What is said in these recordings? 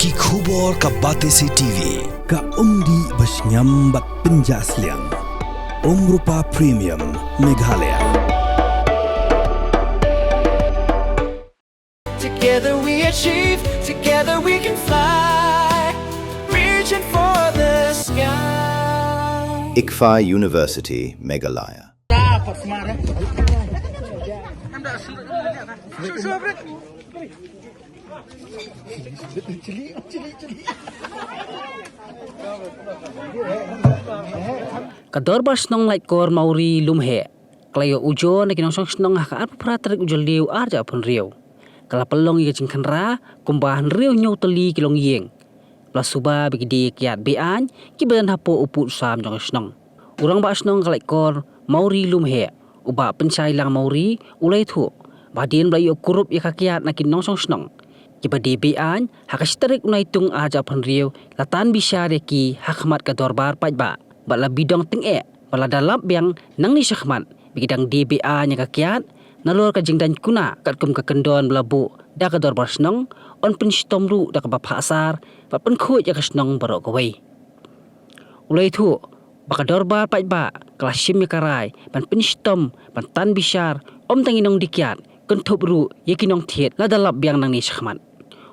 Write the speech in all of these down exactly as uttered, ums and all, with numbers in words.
Ki khubor ka Batesi T V, ka umdih ba shngiam bad pynjah sliang. Umrupa Premium, Meghalaya. Together we achieve, together we can fly, reaching for the sky. ICFAI University, Meghalaya. Ka Dorbar Shnong Laitkor Mawri Lumheh ka la ïoh ujor na ki nongshong shnong ha ka arphew phra tarik u Jylliew arhajar arphew hynriew. Ka la pynlong ïa ka jingkhynra kumba hynriew hynñiew tylli ki longïing ba la suba ba ki die kiad be-aiñ kiba don hapoh u pud u sam jong ka shnong. U Rangbah Shnong ka Laitkor Mawri Lumheh, u Bah Pynshailang Mawri, u la ïathuh ba hadien ba la ïoh kurup ïa ka kiad na ki nongshong shnong kiba die be-aiñ ha ka shi tarik u Naitung arhajar arphew hynriew, la tan bishar ïa ki ha khmat ka dorbar paidbah bad la bidong tyngeh ba lada lap biang nangne shakhmat ba ki dang die be-aiñ ïa ka kiad, nalor ka jingdaiñ kuna katkum ka kyndon ba la buh da ka dorbar shnong, yn pynshitom ruh da kaba phah asar bad pynkhuid ïa ka shnong baroh kawei. U la ïathuh ba ka dorbar paidbah ka la shim ïa ka rai ban pynshitom, ban tan bishar ym tang ïa ki nongdie kiad, kynthup ruh ïa ki nongthied lada lap biang nangne shakhmat.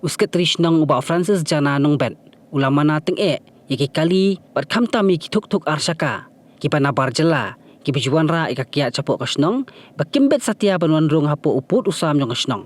U Sekretari Shnong u Bah Francis Jana Nongbet u la mana tyngeh ïa ki kali bad khamtam ïa ki thuk thuk arshaka kiba nabar jylla kiba ju wanrah ïa ka kiad shapoh ka shnong ba kim bet satia ban wan rung hapoh u pud u sam jong ka shnong.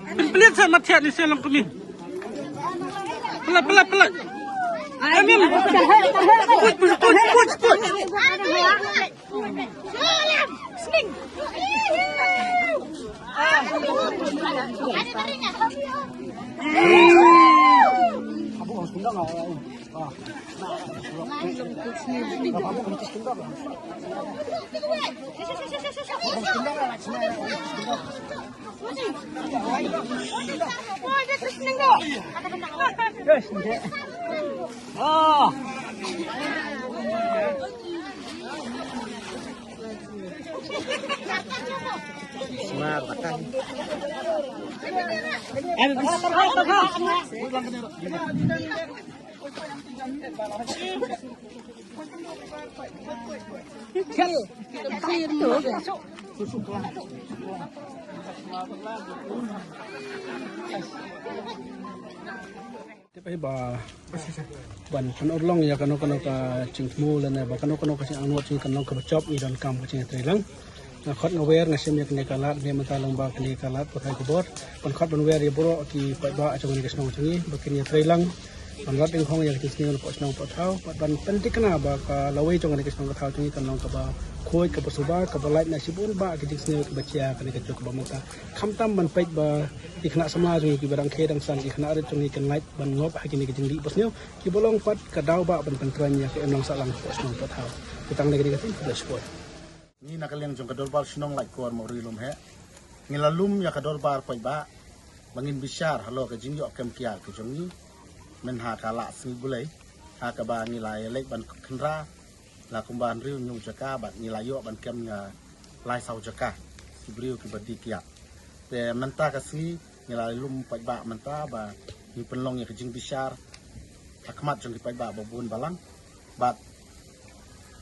Pynplit sa mat thiah ni se long kmie. Pynlait, pynlait, pynlait. Amin. Push, push, push, push, push. Tip ai ba ban pynurlong ïa kano kano ka jingthmu lane ba kano kano ka jingangnud jong ngi kan long kaba jop, ngi donkam ka jingïatreilang. Nga khot nga wer, nga shim ïa kane ka lad, ne mynta long ba kane ka lad pathai khubor. Ban khot ban wer ïa baroh ki paidbah jong kane ka shnong jong ngi ba kin ïatreilang ban rat ding hong ïa ka jingsniew na poh shnong poh thaw bad ban pynthikna ba ka lawei jong kane ka shnong ka thaw jong ngi kan long kaba khuid, kaba suba, kaba lait na shibun bah ki jingsniew kiba jia ha kane ka juk kaba mynta. Khamtam ban peit ba ki khynnah samla jong ngi kiba dang khie dang san, ki khynnah rit jong ngi kin lait ban ngop ha kine ki jingdih basniew kiba long pat ka daw bah ban pynkhreh ïa ka imlang sahlang poh shnong poh thaw. Ki tang na kane ka thing, khublei shibun. Ngi na ka liang jong ka dorbar shnong Laitkor Mawri Lumheh, ngi la lum ïa ka dorbar paidbah ba ngin bishar halor ka jingïoh kem kiad ka jong ngi mynha ka la sngi Bulei, ha kaba ngi la ïaleit ban khynra la kumba hynriew hynñiew jaka bad ngi la ïoh ban kem ïa lai saw jaka ki briew kiba die kiad. Te mynta ka sngi ngi la lum paidbah mynta ba ngi pynlong ïa ka jingbishar ha khmat jong ki paidbah ba bun balang. Bad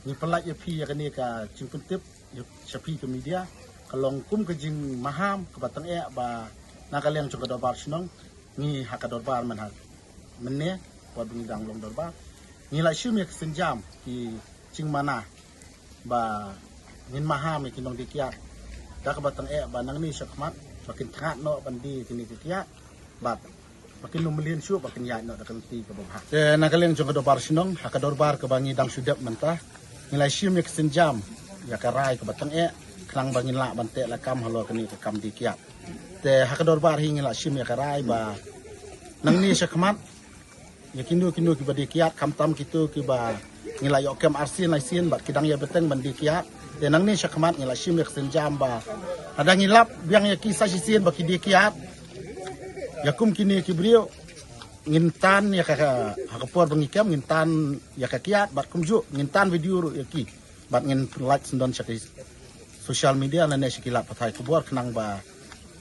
ngi pynlait ïa phi ïa kane ka jingpyntip ïa sha phi ka media, ka long kum ka jingmaham kaba tang eh ba na ka liang jong ka dorbar shnong, ngi ha ka dorbar mynha mynne, wat ba ngi dang long dorbar, ngi la shim ïa ka sienjam ki jingmana ba ngin maham ïa ki nongdie kiad da kaba tang eh ba nangne sha khmat ba kin thngat noh ban die kine ki kiad bad ba kin ym mlien shuh ba kin ïaid noh da ka lynti kaba bha. Te na ka liang jong ka dorbar shnong, ha ka dorbar kaba ngi dang shu dep mynta, ngi la shim ïa ka sienjam ïa ka rai kaba tang eh khnang ba ngin lah ban teh lakam halor kane ka kam die kiad. Te ha ka dorbar hi ngi la shim ïa ka rai ba nangne sha khmat ïa kino kino kiba die kiad, khamtam kito kiba ngi la ïoh kem arsien laisien bad ki dang ïa bteng ban die kiad. Te nangne sha khmat ngi la shim ïa ka sienjam ba lada ngi lap biang ïa ki sa shisien ba ki die kiad, ïa kum kine ki briew ngin tan ïa ka, ha ka por ba ngi kem ngin tan ïa ka kiad bad kumjuh ngin tan video ruh ïa ki bad ngin pynlait syndon sha ki social media lane sha ki lad pathai khubor khnang ba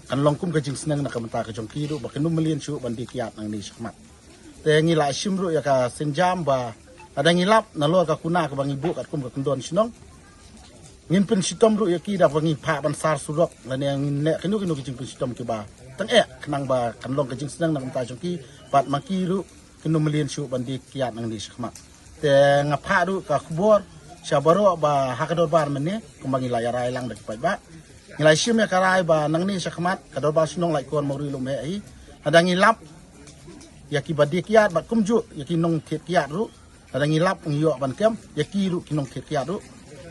kan long kum ka jingsneng na ka bynta ka jong ki ruh ba kin ym mlien shuh ban die kiad nangne sha khmat. Te ngi la shim ruh ïa ka sienjam ba lada ngi lap nalor ka kuna kaba ngi buh katkum ka kyndon shnong, ngin pynshitom ruh ïa ki da ba ngi phah ban sar surok lane ngin leh kino kino ki jingpynshitom kiba tang eh khnang ba kan long ka jingsneng na ka bynta jong ki bad ma ki ruh kin ym mlien shuh ban die kiad nangne sha khmat. Te nga phah ruh ka khubor sha baroh ba ha ka dorbar mynne kumba ngi la ïa rai lang da ki paidbah, ngi la shim ïa ka rai ba nangne sha khmat ka dorbar shnong Laitkor Mawri Lumheh hi, lada ngi lap ïa kiba die kiad bad kumjuh ïa ki nongthied kiad ruh, lada ngi lap ngi ïoh ban kem ïa ki ruh ki nongthied kiad ruh,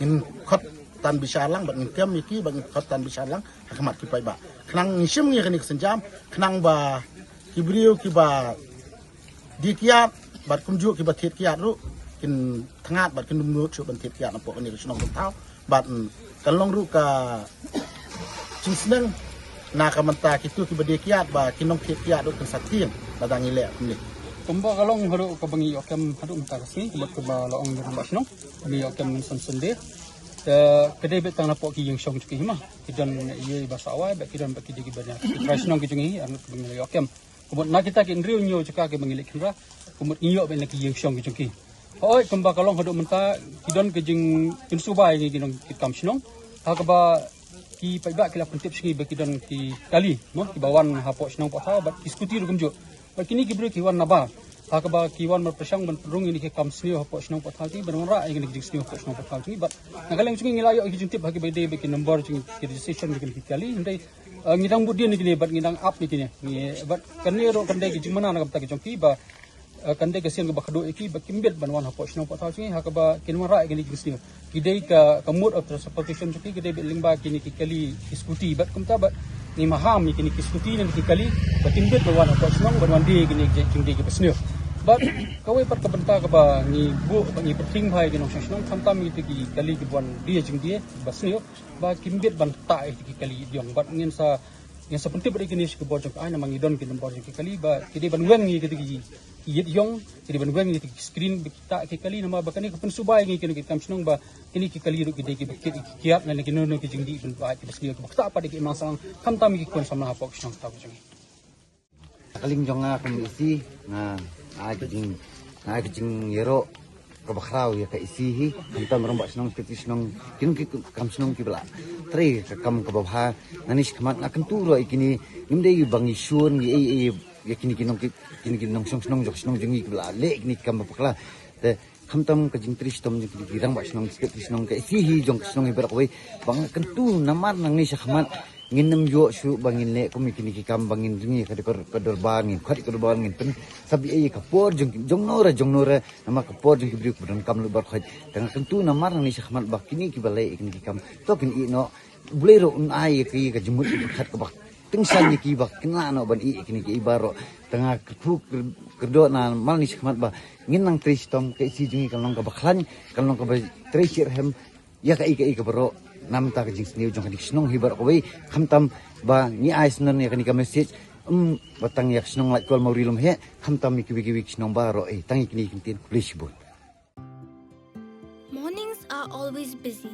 ngin khot tan bishar lang bad ngin kem ïa ki bad ngin khot tan bishar lang ha khmat ki paidbah. Khnang ngi shim ngi kane ka sienjam khnang ba ki briew kiba die kiad bad kumjuh kiba thied kiad ruh kin thngat bad kin ym nud shuh ban thied kiad napoh kane ka shnong Bungthaw bad, mm, kan long ruh ka jingsneng na ka bynta kito kiba die kiad ba ki nongthied kiad ruh kin sa tieng lada ngi leh kumne. Kumba ka long haduh kaba ngi ïoh kem haduh mynta ka sngi, kumba la ong ïa u rangbah shnong, ngi ïoh kem mynsan Sunday. Te ka dei beit tang napoh ki ïing shong jong ki hi ma, ki don ïa ba sawai bad ki don bad ki dei kiba na ki trai shnong ki jong ngi, arngut kiba ngi la ïoh kem. Kumut na kita ki hynriew hynñiew jaka kiba ngi leit khynra, kumut ngi ïoh beit na ki ïing shong ki jong ki. Hooid, kumba ka long haduh mynta ki don ka jingpynsuba ïa ngi ki nongkitkam shnong. Ha kaba ki paidbah ki la pyntip sha ngi ba ki don ki kali mo kiba wan hapoh shnong Pohthaw bad ki scooty ruh kumjuh. Bad kine ki briew ki wan nabar, ha kaba ki wan ban pyrshang ban pynrung ïa kine ki kam sniew hapoh shnong Pohthaw jong ngi, ban wanrah ïa kine ki jingsniew hapoh shnong Pohthaw jong ngi. Bad na ka liang jong ngi, ngi la ïoh ïa ki jingtip ha kiba dei bad ki number jong ki registration jong kine ki kali. Hynrei, eh, ngi dang bud dien ïa kine bad ngi dang ap ïa kine. Ngi, bad kane ruh kan dei ka jingmana na ka bynta ka jong ki ba, eh, kan dei ka sien kaba khadduh ïa ki ba kim bit ban wan hapoh shnong Pohthaw jong ngi, ha kaba kin wanrah ïa kine ki jingsniew. Ki dei ka, ka mode of transportation jong ki, ki dei beit lyngba kine ki kali ki scooty. Bad kumta bad ngi maham ïa kine ki scooty ne ki kali ba kim bit ban wan hapoh shnong ban wan die ïa kine ki jingdie kiba sniew. Bad kawei pat ka bynta kaba ngi buh ba ngi pyrthing bha ïa ki nongshong shnong khamtam ïa kito ki kali kiba wan die jingdie ba sniew ba kim bit ban tah ïa kito ki kali ïdiong. Bad ngin sa, ngin sa pyntip bad ïa kine sha ki bor jong ka aiñ namar ngi don ki number jong ki kali ba ki dei ban weng ïa kito ki, ki ïdiong, ki dei ban weng ïa kito ki screen ba ki tah ïa ki kali namar ba kane ka pynsuba ïa ngi kine ki kam shnong ba kine ki kali ruh ki dei kiba kit ïa ki kiad ne ki nongkyndit ban ba kiba sniew kiba ktah pat ïa ki imlang sahlang khamtam ïa ki khun samla hapoh ki shnong Pohthaw jong ngi. Ka liang jong nga kum EC, nga, nga ai ka jing, nga ai ka jingïaroh kaba khraw ïa ka EC hi, khamtam rangbah shnong, ki shnong, ki nongkitkam shnong kiba la trei ka kam kaba bha. Nangne shakhmat nga kyntu ruh ïa kine, ngim dei ba ngi shun ïa, ïa, ïa, ïa kine ki nong ki, kine ki nongshong shnong jong shnong jong ngi kiba la leh kine ki kam ba bakla. Te khamtam ka jingtrei shitom jong kine ki rangbah shnong, ki secretary shnong, ka EC hi jong ka shnong hi baroh kawei. Ba nga kyntu namar nangne shakhmat ngin nym ïoh shuh ba ngin leh kum ïa kine ki kam ba ngin jngi ka dor, ka dorbar, ngin khot ïa ka dorbar, ngin pynsabih ïa ka por jong, jong no re, jong no re, namar ka por jong ki briew kiba donkam lut baroh khoit. Te nga kyntu namar nangne shakhmat ba kine kiba leh ïa kine ki kam to kin ïeh noh. Blei ruh un ai ïa ki ka jingmut ka pyrkhat kaba tyngshaiñ ïa ki ba kin lah noh ban ïeh ïa kine ki baroh. Te nga kyrkhu kyr-, kyrdoh namar nangne shakhmat ba ngin nang trei shitom, ka EC jong ngi kan long kaba khlaiñ, kan long kaba trei shitrhem ïa kaei kaei kaba baroh. Namar ka jingsniew jong kane ka shnong hi baroh kawei, khamtam ba ngi ai sngewbha ïa kane ka message, um, ba tang ïa ka shnong Laitkol Mawri Lum hi, khamtam ïa kiwei kiwei ki shnong baroh, eh, tang ïa kine kyntien, khublei shibun. Mornings are always busy.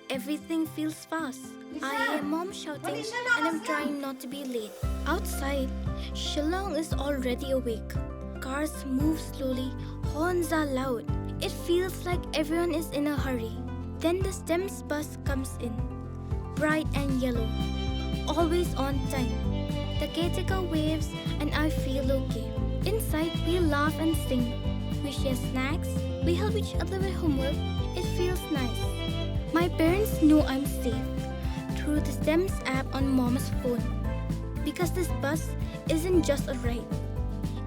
Everything feels fast. I hear mom shouting and I'm trying not to be late. Outside, Shillong is already awake. Cars move slowly, horns are loud. It feels like everyone is in a hurry. Then the STEMS bus comes in, bright and yellow, always on time. The caretaker waves and I feel okay. Inside, we laugh and sing. We share snacks, we help each other with homework. It feels nice. My parents know I'm safe through the STEMS app on mom's phone, because this bus isn't just a ride.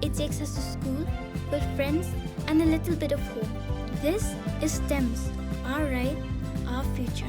It takes us to school, with friends, and a little bit of home. This is STEMS, our ride, our future.